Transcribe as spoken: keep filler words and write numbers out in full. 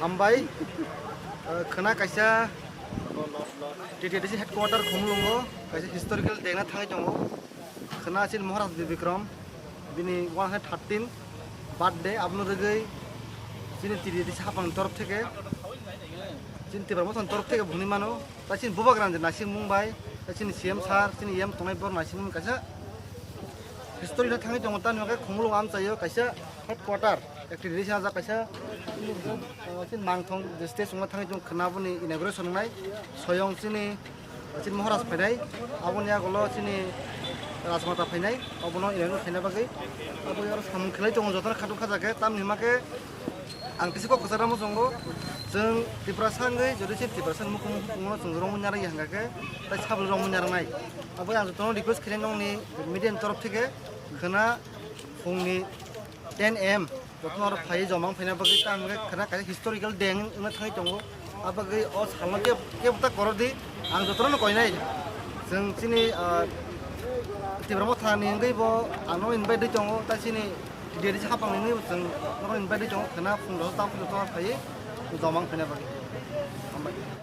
Hambai, eh, khwna kaisa T T A D C headquarter Khumulwngo kaisa historical day na thangwi tongo. Khwna chini Maharaj Bir Bikram bini one hundred thirteen birthday, abono rwgwi chini T T A D C haphang ni torof theke, chini Tipra Motha ni torof theke hwnwi mano. Tai chini Bubagra ni naisingmung bai, tai chini C M sir, chini E M tongnai bor naisingmung kaisa history no thangwi tongo, tamni hwnkhe Khumulwng amchaio kaisa headquarter, T T A D C sajak kaisa chini, uh, chini mangthong je stage wngma thangwi tongo khwna, boni inauguration wngnai, soyong chini, uh, chini Maharaj phainai, aboni yagulo chini Rajmata phainai, obono inauguration khaina bagwi, abo oro samung khlai tongo jotono khatung khajak khe, tamni hwnkhe Ang kisa kok kwcharo muchungo, chwng Tiprasa wngwi jodi se Tiprasa ni mukhung mukhungo chwng romwi narwkya hwnkha khe, tai sabwi romwi narwknai. Abo ang jotono request khainai nokni media ni torof theke khwna phungni ten A M jotono oro phaiwi joma wng phaina bagwi, tamo khe khwna kaisa historical day wngwi thangwi tongo. Abo bagwi o salno kebo ta korodi, ang jotono koinai. Chwng chini, ah, Tipra Motha ni wngwi bo ano invite ri tongo, tai chini Delhi haphang ni wngwi bo chwng nono invite ri tongo, khwna phung rok tamo phung rok phaiwi joma wng phaina bagwi.